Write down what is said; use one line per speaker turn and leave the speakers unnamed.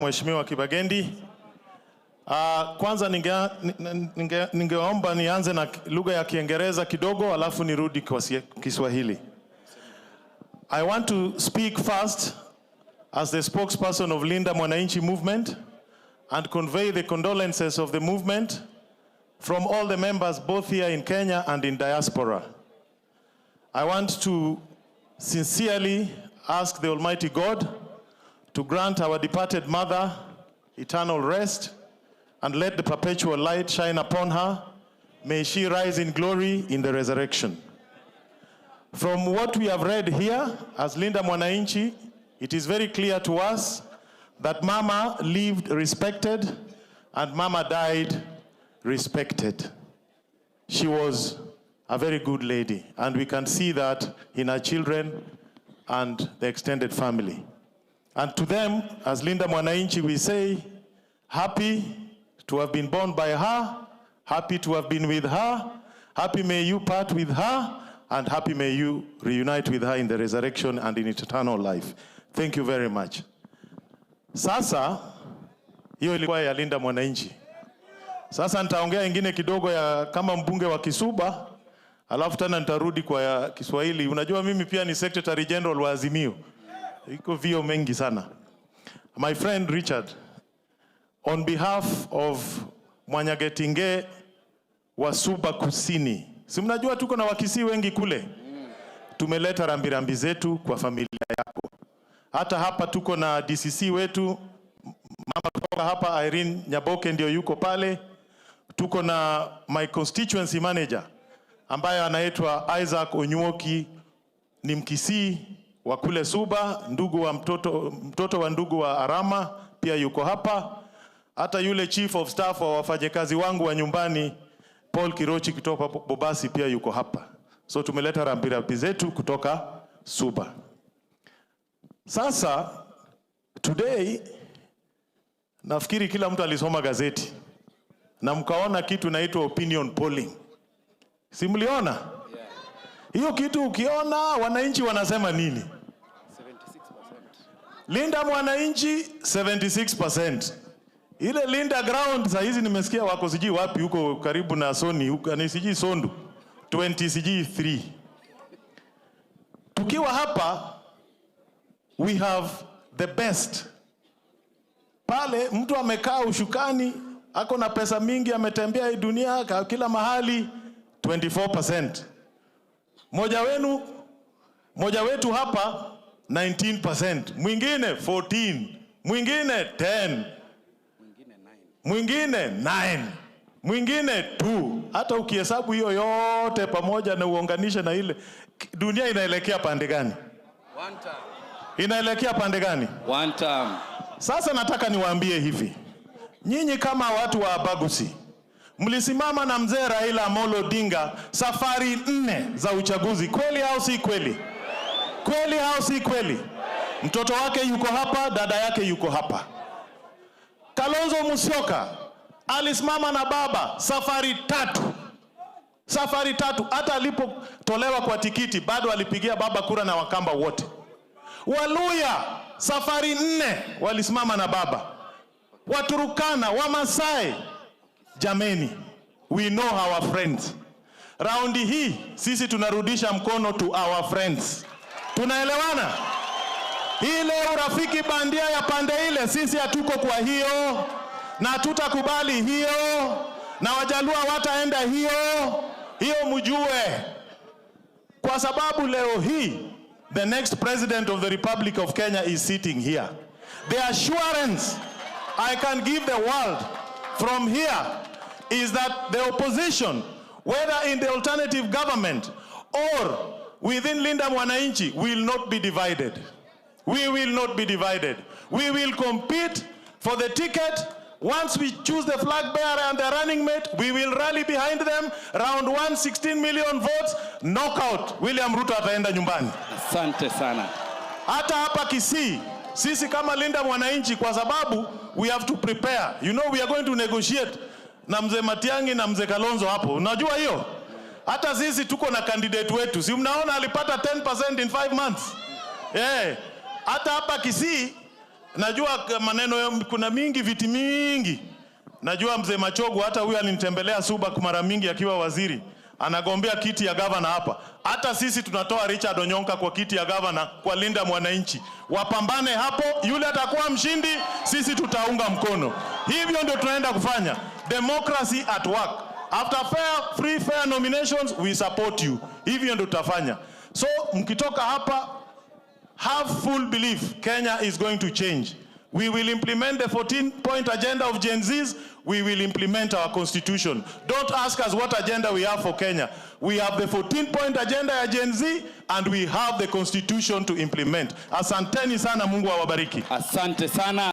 Mheshimiwa Kibagendi. Kwanza ningeomba nianze na lugha ya Kiingereza kidogo alafu nirudi kwa Kiswahili. I want to speak first as the spokesperson of Linda Mwananchi Movement and convey the condolences of the movement from all the members both here in Kenya and in diaspora. I want to sincerely ask the Almighty God to grant our departed mother eternal rest and let the perpetual light shine upon her. May she rise in glory in the resurrection. From what we have read here, as Linda Mwananchi, it is very clear to us that Mama lived respected and Mama died respected. She was a very good lady, and we can see that in her children and the extended family. And to them, as Linda Mwananchi, we say, happy to have been born by her, happy to have been with her, happy may you part with her, and happy may you reunite with her in the resurrection and in eternal life. Thank you very much. Sasa, hiyo ilikuwa ya Linda Mwananchi. Sasa nitaongea ingine kidogo ya kama mbunge wa Kisuba, alafu tena nitarudi kwa ya Kiswahili. Unajua mimi pia ni Secretary General wa Azimio. Iko vyeo mengi sana. My friend Richard, on behalf of Mwanyagetinge wa Suba Kusini, si mnajua tuko na Wakisii wengi kule, tumeleta rambirambi zetu kwa familia yako. Hata hapa tuko na DCC wetu mama kutoka hapa Irene Nyaboke ndio yuko pale. Tuko na my constituency manager ambaye anaitwa Isaac Onyuoki, ni Mkisii wa kule Suba, ndugu wa mtoto wa ndugu wa Arama pia yuko hapa. Hata yule chief of staff wa wafanyakazi wangu wa nyumbani Paul Kirochi kutoka Bobasi pia yuko hapa. So tumeleta rambirambi zetu kutoka Suba. Sasa today nafikiri kila mtu alisoma gazeti na mkaona kitu inaitwa opinion polling. Si mliona? Hiyo kitu ukiona wananchi wanasema nini? Linda Mwananchi 76%. Ile Linda Ground saa hizi nimesikia wako sijui wapi huko karibu na Sony huko ni sijui Sondu 20 sijui 3. Tukiwa hapa, we have the best pale. Mtu amekaa ushukani, ako na pesa mingi, ametembea hii dunia kila mahali, 24%. Moja wenu, moja wetu hapa 19%, mwingine 14, mwingine 10, mwingine 9, mwingine 2. Hata ukihesabu hiyo yote pamoja na uunganishe na ile, dunia inaelekea pande gani?
One term.
Inaelekea pande gani?
One term.
Sasa nataka niwaambie hivi, nyinyi kama watu wa Abagusi mlisimama na mzee Raila Amolo Odinga safari nne za uchaguzi, kweli au si kweli? Kweli au si kweli? Mtoto wake yuko hapa, dada yake yuko hapa. Kalonzo Musyoka alisimama na baba safari tatu, safari tatu. Hata alipotolewa kwa tikiti bado alipigia baba kura na Wakamba wote. Waluya safari nne walisimama na baba. Waturukana, Wamasai, jameni, we know our friends. Raundi hii sisi tunarudisha mkono to our friends. Tunaelewana? Ile urafiki bandia ya pande ile, sisi hatuko kwa hiyo na tutakubali hiyo, na Wajaluo wataenda hiyo hiyo, mjue, kwa sababu leo hii the next president of the Republic of Kenya is sitting here. The assurance I can give the world from here is that the opposition, whether in the alternative government or within Linda Mwananchi, will not be divided. We will not be divided. We will compete for the ticket. Once we choose the flag bearer and the running mate, we will rally behind them. Round one, 16 million votes, knockout. William Ruto ataenda nyumbani.
Asante sana.
Hata hapa Kisii, sisi kama Linda Mwananchi, kwa sababu we have to prepare. We are going to negotiate na mzee Matiang'i na mzee Kalonzo hapo. Unajua hiyo? Hata sisi tuko na candidate wetu. Si mnaona alipata 10% in 5 months? Yeah. Hata hapa Kisii Najua maneno kuna mingi, viti mingi. Najua mzee Machogu, hata huyu alinitembelea Suba mara mingi akiwa waziri, anagombea kiti ya gavana hapa. Hata sisi tunatoa Richard Onyonka kwa kiti ya gavana kwa Linda Mwananchi. Wapambane hapo, yule atakuwa mshindi, sisi tutaunga mkono. Hivyo ndio tunaenda kufanya democracy at work. After fair, free, fair nominations, we support you. Hivyo ndio tutafanya. So mkitoka hapa, have full belief Kenya is going to change. We will implement the 14 point agenda of Gen Zs. We will implement our constitution. Don't ask us what agenda we have for Kenya. We have the 14 point agenda ya Gen Z and we have the constitution to implement. Asanteni sana, Mungu awabariki.
Asante sana.